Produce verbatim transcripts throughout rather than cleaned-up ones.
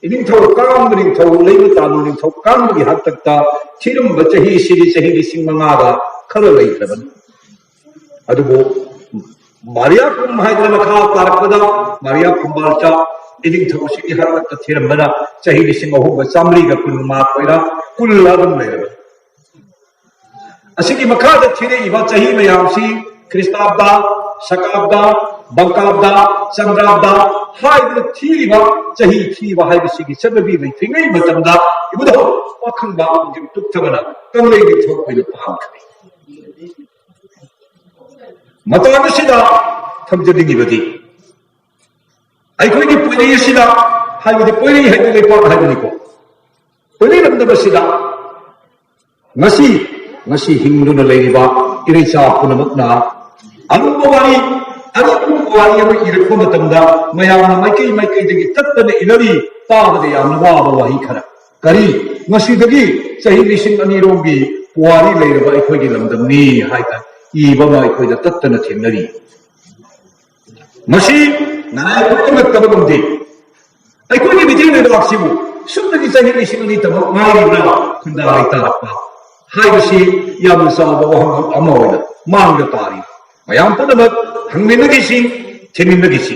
ꯏꯅꯤꯡꯊꯧ ꯀꯥꯡꯕ ꯅꯤꯡꯊꯧ, ꯂꯩꯃ ꯇꯥꯅꯨ ꯅꯤꯡꯊꯧ ꯀꯥꯡꯕꯒꯤ ꯍꯥꯛꯇꯛꯇ ꯊꯤꯔꯝꯕ ꯆꯍꯤꯁꯤꯗꯤ ꯆꯍꯤ ꯂꯤꯁꯤꯡ ꯃꯉꯥꯒ ꯈꯔ ꯂꯩꯈ꯭ꯔꯕꯅꯤ꯫ ꯑꯗꯨꯕꯨ ꯃꯥꯔꯤꯌꯥ ꯀꯨꯝ ꯍꯥꯏꯗꯅ ꯃꯈꯥ ꯇꯥꯔꯛꯄꯗ ꯃꯥꯔꯤꯌꯥ ꯀꯨꯝꯕꯥꯜꯆꯥ ꯏꯅꯤꯡꯊꯧ ꯑꯁꯤꯒꯤ ꯍꯥꯛꯇꯛꯇ ꯊꯤꯔꯝꯕꯅ ꯆꯍꯤ ꯂꯤꯁꯤꯡ ꯑꯍꯨꯝꯒ ꯆꯥꯃꯔꯤꯒ ꯀꯨꯟꯃꯥꯊꯣꯏꯔ ꯀꯨꯟꯂ ꯑꯗꯨꯝ ꯂꯩꯔꯕꯅꯤ꯫ ꯑꯁꯤꯒꯤ ꯃꯈꯥꯗ ꯊꯤꯔꯛꯏꯕ ꯆꯍꯤ ꯃꯌꯥꯝꯁꯤ ꯈ꯭ꯔꯤꯁꯇꯥꯕꯗ, ꯁꯀꯥꯕꯗ, ꯕꯪꯀꯥꯕꯗ, ꯆꯟꯗ꯭ꯔꯥꯕꯗ ꯍꯥꯏꯗꯨꯅ ꯊꯤꯔꯤꯕ ꯆꯍꯤ ꯊꯤꯕ ꯍꯥꯏꯕꯁꯤꯒꯤ ꯆꯠꯅꯕꯤ ꯂꯩꯇ꯭ꯔꯤꯉꯩ ꯃꯇꯝꯗ ꯏꯕꯨꯙꯧ ꯄꯥꯈꯪꯕ ꯑꯃꯒꯤ ꯇꯨꯞꯊꯕꯅ ꯀꯪꯂꯩ ꯅꯤꯡꯊꯧ ꯑꯣꯏꯅ ꯄꯥꯟꯈ꯭ꯔꯦ꯫ ꯃꯇꯥꯡ ꯑꯁꯤꯗ ꯊꯝꯖꯅꯤꯡꯉꯤꯕꯗꯤ ꯑꯩꯈꯣꯏꯒꯤ ꯄꯣꯏꯔꯩ ꯑꯁꯤꯗ, ꯍꯥꯏꯕꯗꯤ ꯄꯣꯏꯔꯩ ꯍꯥꯏꯕ ꯂꯩꯄꯥꯛ ꯍꯥꯏꯕꯅꯤꯀꯣ, ꯄꯣꯏꯔꯩ ꯂꯝꯗꯝ ꯑꯁꯤꯗ ꯉꯁꯤ, ꯉꯁꯤ ꯍꯤꯡꯗꯨꯅ ꯂꯩꯔꯤꯕ ꯏꯔꯩꯆꯥ ꯄꯨꯝꯅꯃꯛꯅ ꯑꯔꯨꯕ ꯋꯥꯔꯤ, ꯑꯔꯨꯕ ꯋꯥꯔꯤ ꯑꯃ ꯏꯔꯛꯄ ꯃꯇꯝꯗ ꯃꯌꯥꯝꯅ ꯃꯥꯏꯀꯩ ꯃꯥꯏꯀꯩꯗꯒꯤ ꯇꯠꯇꯅ ꯏꯅꯔꯤ, ꯇꯥꯕꯗ ꯌꯥꯝꯅ ꯋꯥꯕ ꯋꯥꯍꯩ ꯈꯔ꯫ ꯀꯔꯤ? ꯉꯁꯤꯗꯒꯤ ꯆꯍꯤ ꯂꯤꯁꯤꯡ ꯑꯅꯤꯔꯣꯝꯒꯤ ꯄꯨꯋꯥꯔꯤ ꯂꯩꯔꯕ ꯑꯩꯈꯣꯏꯒꯤ ꯂꯝꯗꯝꯅꯤ ꯍꯥꯏꯅ ꯏꯕ ꯑꯃ ꯑꯩꯈꯣꯏꯗ ꯇꯠꯇꯅ ꯊꯦꯡꯅꯔꯤ꯫ ꯃꯁꯤ ꯅꯥꯏ ꯄꯨꯝꯅꯃꯛꯇꯕ ꯉꯝꯗꯦ꯫ ꯑꯩꯈꯣꯏꯒꯤ ꯃꯤꯇꯩ ꯂꯩꯕꯥꯛꯁꯤꯕꯨ ꯁꯨꯞꯅꯒꯤ ꯆꯍꯤ ꯂꯤꯁꯤꯡ ꯑꯅꯤ ꯇꯃꯛ ꯉꯥꯏꯔꯤꯕ꯭ꯔꯥ ꯈꯨꯟꯗꯥ ꯂꯩꯇꯥꯔꯛꯄ ꯍꯥꯏꯕꯁꯤ ꯌꯥꯝꯅ ꯆꯥꯎꯕ ꯋꯥꯍꯪ ꯑꯃ ꯑꯣꯏꯅ ꯃꯥꯡꯗ ꯇꯥꯔꯤ꯫ ꯃꯌꯥꯝ ꯄꯨꯝꯅꯃꯛ ꯍꯪꯃꯤꯟꯅꯈꯤꯁꯤ, ꯊꯤꯃꯤꯟꯅꯈꯤꯁꯤ꯫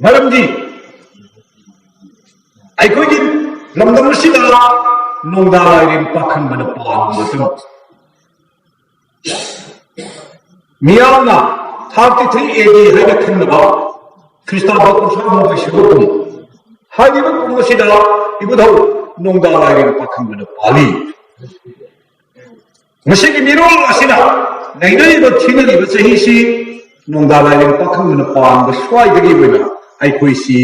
ꯃꯔꯝꯗꯤ ꯑꯩꯈꯣꯏꯒꯤ ꯂꯝꯗꯝ ꯑꯁꯤꯗ ꯅꯣꯡꯗꯥ ꯂꯥꯏꯔꯦꯟ ꯄꯥꯈꯪꯕꯅ ꯄꯥꯟꯕ ꯃꯇꯝ ꯃꯤꯌꯥꯝꯅ thirty three A D ꯍꯥꯏꯅ ꯈꯪꯅꯕ ꯈ꯭ꯔꯤꯁꯇꯥꯕ ꯀꯨꯟꯊ꯭ꯔꯥ ꯍꯨꯝꯗꯣꯏ ꯁꯨꯕ ꯀꯨꯝ ꯍꯥꯏꯔꯤꯕ ꯀꯨꯝ ꯑꯁꯤꯗ ꯏꯕꯨꯙꯧ ꯅꯣꯡꯗꯥ ꯂꯥꯏꯔꯦꯟ ꯄꯥꯈꯪꯕꯅ ꯄꯥꯜꯂꯤ꯫ ꯃꯁꯤꯒꯤ ꯃꯤꯔꯣꯜ ꯑꯁꯤꯅ ꯅꯩꯅꯔꯤꯕ ꯊꯤꯅꯔꯤꯕ ꯆꯍꯤꯁꯤ ꯅꯣꯡꯗꯥ ꯂꯥꯏꯔꯦꯟ ꯄꯥꯈꯪꯕꯅ ꯄꯥꯟꯕ ꯁ꯭ꯋꯥꯏꯗꯒꯤ ꯑꯣꯏꯅ ꯑꯩꯈꯣꯏꯁꯤ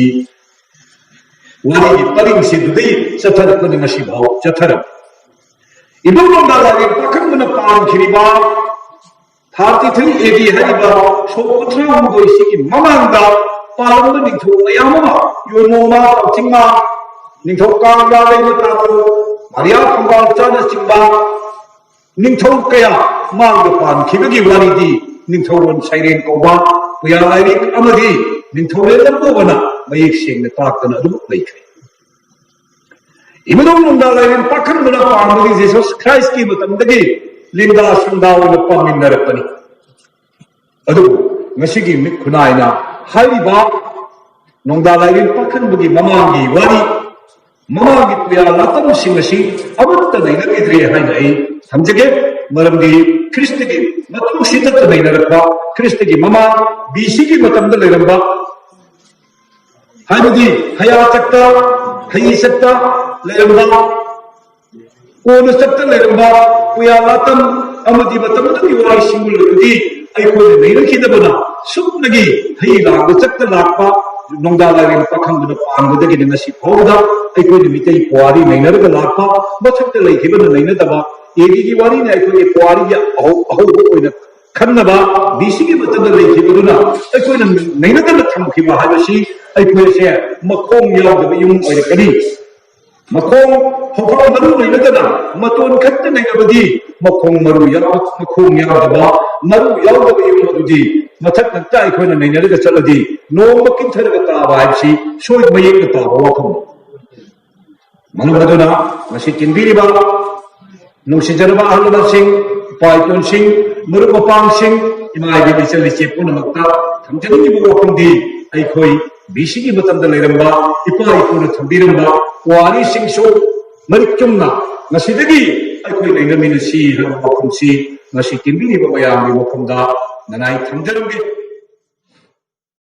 ꯋꯥꯔꯤꯒꯤ ꯄꯔꯤꯡꯁꯤꯗꯨꯗꯒꯤ ꯆꯠꯊꯔꯛꯄꯅ ꯉꯁꯤꯐꯥꯎ ꯆꯠꯊꯔꯛꯄ ꯏꯕꯨꯡꯉꯣ ꯅꯥꯒꯥꯒꯤ ꯄꯥꯈꯪꯗꯨꯅ ꯄꯥꯟꯈꯤꯕ thirty three A D ꯍꯥꯏꯔꯤꯕ ꯁꯣꯛ ꯀꯨꯟꯊ꯭ꯔꯥ ꯍꯨꯝꯗꯣꯏꯁꯤꯒꯤ ꯃꯃꯥꯡꯗ ꯄꯥꯜꯂꯝꯕ ꯅꯤꯡꯊꯧ ꯃꯌꯥꯝ ꯑꯃ, ꯌꯣꯡꯃꯣꯡꯃ, ꯀꯛꯆꯤꯡꯃ, ꯅꯤꯡꯊꯧ ꯀꯥꯡꯂꯥ ꯂꯩꯃ ꯇꯥꯕꯨ, ꯃꯔꯤꯌꯥ ꯐꯝꯕꯥꯜ ꯆꯥꯅꯆꯤꯡꯕ ꯅꯤꯡꯊꯧ ꯀꯌꯥ ꯃꯥꯡꯗ ꯄꯥꯟꯈꯤꯕꯒꯤ ꯋꯥꯔꯤꯗꯤ ꯅꯤꯡꯊꯧꯔꯣꯟ ꯁꯩꯔꯦꯡ ꯀꯧꯕ ꯄꯨꯌꯥ ꯂꯥꯏꯔꯤꯛ ꯑꯃꯗꯤ ꯅꯤꯡꯊꯧꯔꯦꯜ ꯂꯝꯕꯣꯕꯅ ꯃꯌꯦꯛ ꯁꯦꯡꯅ ꯇꯥꯛꯇꯅ ꯑꯗꯨꯃꯛ ꯂꯩꯈ꯭ꯔꯦ꯫ ꯏꯕꯨꯙꯧ ꯅꯣꯡꯗꯥ ꯂꯥꯏꯔꯦꯟ ꯄꯥꯈꯪꯕꯅ ꯄꯥꯟꯕꯗꯤ ꯖꯤꯁꯁ ꯈ꯭ꯔꯥꯏꯁꯀꯤ ꯃꯇꯝꯗꯒꯤ ꯂꯦꯡꯗꯥ ꯁꯨꯡꯗꯥ ꯑꯣꯏꯅ ꯄꯥꯃꯤꯟꯅꯔꯛꯄꯅꯤ꯫ ꯑꯗꯨꯕꯨ ꯉꯁꯤꯒꯤ ꯃꯤꯠ ꯈꯨꯟꯅꯥꯏꯅ ꯍꯥꯏꯔꯤꯕ ꯅꯣꯡꯗꯥ ꯂꯥꯏꯔꯦꯟ ꯄꯥꯈꯪꯕꯒꯤ ꯃꯃꯥꯡꯒꯤ ꯋꯥꯔꯤ, ꯃꯃꯥꯡꯒꯤ ꯄꯨꯌꯥ ꯂꯥꯇꯝꯁꯤꯡ ꯑꯁꯤ ꯑꯃꯠꯇ ꯅꯩꯅꯈꯤꯗ꯭ꯔꯦ ꯍꯥꯏꯅ ꯑꯩ ꯊꯝꯖꯒꯦ꯫ ꯃꯔꯝꯗꯤ ꯈ꯭ꯔꯤꯁꯇꯒꯤ ꯃꯇꯨꯡ ꯁꯤꯗꯠꯇ ꯅꯩꯅꯔꯛꯄ, ꯈ꯭ꯔꯤꯁꯇꯒꯤ ꯃꯃꯥꯡ ꯕꯤ ꯁꯤꯒꯤ ꯃꯇꯝꯗ ꯂꯩꯔꯝꯕ, ꯍꯥꯏꯕꯗꯤ ꯍꯌꯥ ꯆꯛꯇ, ꯍꯌꯤ ꯆꯛꯇ ꯂꯩꯔꯝꯕ, ꯀꯣꯟꯅ ꯆꯛꯇ ꯂꯩꯔꯝꯕ ꯄꯨꯌꯥ ꯂꯥꯇꯝ ꯑꯃꯗꯤ ꯃꯇꯝ ꯑꯗꯨꯒꯤ ꯋꯥꯔꯤꯁꯤꯡꯕꯨ ꯂꯩꯕꯗꯤ ꯑꯩꯈꯣꯏꯅ ꯅꯩꯅꯈꯤꯗꯕꯅ ꯁꯨꯞꯅꯒꯤ ꯍꯩ ꯂꯥꯡꯗ ꯆꯛꯇ ꯂꯥꯛꯄ ꯅꯣꯡꯗꯥ ꯂꯥꯏꯔꯦꯟ ꯄꯥꯈꯪꯕꯅ ꯄꯥꯟꯕꯗꯒꯤꯅ ꯉꯁꯤ ꯐꯥꯎꯕꯗ ꯑꯩꯈꯣꯏꯅ ꯃꯤꯇꯩ ꯄꯨꯋꯥꯔꯤ ꯅꯩꯅꯔꯒ ꯂꯥꯛꯄ, ꯃꯊꯛꯇ ꯂꯩꯈꯤꯕꯅ ꯅꯩꯅꯗꯕ, ꯑꯦ ꯗꯤꯒꯤ ꯋꯥꯔꯤꯅ ꯑꯩꯈꯣꯏꯒꯤ ꯄꯨꯋꯥꯔꯤꯒꯤ ꯑꯍꯧ-, ꯑꯍꯧꯕ ꯑꯣꯏꯅ ꯈꯟꯅꯕ ꯕꯤ ꯁꯤꯒꯤ ꯃꯇꯝꯗ ꯂꯩꯈꯤꯕꯗꯨꯅ ꯑꯩꯈꯣꯏꯅ ꯅꯩꯅꯗꯅ ꯊꯝꯈꯤꯕ ꯍꯥꯏꯕꯁꯤ ꯑꯩꯈꯣꯏꯁꯦ ꯃꯈꯣꯡ ꯌꯥꯎꯗꯕ ꯌꯨꯝ ꯑꯣꯏꯔꯛꯀꯅꯤ꯫ ꯃꯈꯣꯡ ꯍꯧꯐꯝ ꯃꯔꯨ ꯂꯩꯅꯗꯅ ꯃꯇꯣꯟ ꯈꯛꯇ ꯅꯩꯅꯕꯗꯤ ꯃꯈꯣꯡ ꯃꯔꯨ ꯌꯥꯎ-, ꯃꯈꯣꯡ ꯌꯥꯎꯗꯕ, ꯃꯔꯨ ꯌꯥꯎꯗꯕ ꯌꯨꯝ ꯑꯗꯨꯗꯤ ꯃꯊꯛ ꯉꯛꯇ ꯑꯩꯈꯣꯏꯅ ꯅꯩꯅꯔꯒ ꯆꯠꯂꯗꯤ ꯅꯣꯡꯃ ꯀꯤꯟꯊꯔꯒ ꯇꯥꯕ ꯍꯥꯏꯕꯁꯤ ꯁꯣꯏ ꯃꯌꯦꯛꯅ ꯇꯥꯕ ꯋꯥꯐꯝꯅꯤ꯫ ꯃꯔꯝ ꯑꯗꯨꯅ ꯉꯁꯤ ꯇꯤꯟꯕꯤꯔꯤꯕ ꯅꯨꯡꯁꯤꯖꯔꯕ ꯑꯍꯜ ꯂꯃꯟꯁꯤꯡ, ꯏꯄꯥ ꯏꯄꯨꯁꯤꯡ, ꯃꯔꯨꯞ ꯃꯄꯥꯡꯁꯤꯡ, ꯏꯃꯥ ꯏꯕꯦꯟ ꯏꯆꯜ ꯏꯆꯦ ꯄꯨꯝꯅꯃꯛꯇ ꯊꯝꯖꯅꯤꯡꯉꯤꯕ ꯋꯥꯐꯝꯗꯤ ꯑꯩꯈꯣꯏ ꯕꯤ ꯁꯤꯒꯤ ꯃꯇꯝꯗ ꯂꯩꯔꯝꯕ ꯏꯄꯥ ꯏꯄꯨꯅ ꯊꯝꯕꯤꯔꯝꯕ ꯋꯥꯔꯤꯁꯤꯡꯁꯨ ꯃꯔꯤꯛ ꯆꯨꯝꯅ ꯉꯁꯤꯗꯒꯤ ꯑꯩꯈꯣꯏ ꯂꯩꯅꯃꯤꯟꯅꯁꯤ ꯍꯥꯏꯕ ꯋꯥꯐꯝꯁꯤ ꯉꯁꯤ ꯇꯤꯟꯕꯤꯔꯤꯕ ꯃꯌꯥꯝꯒꯤ ꯃꯐꯝꯗ ꯅꯅꯥꯏ ꯊꯝꯖꯔꯝꯒꯦ꯫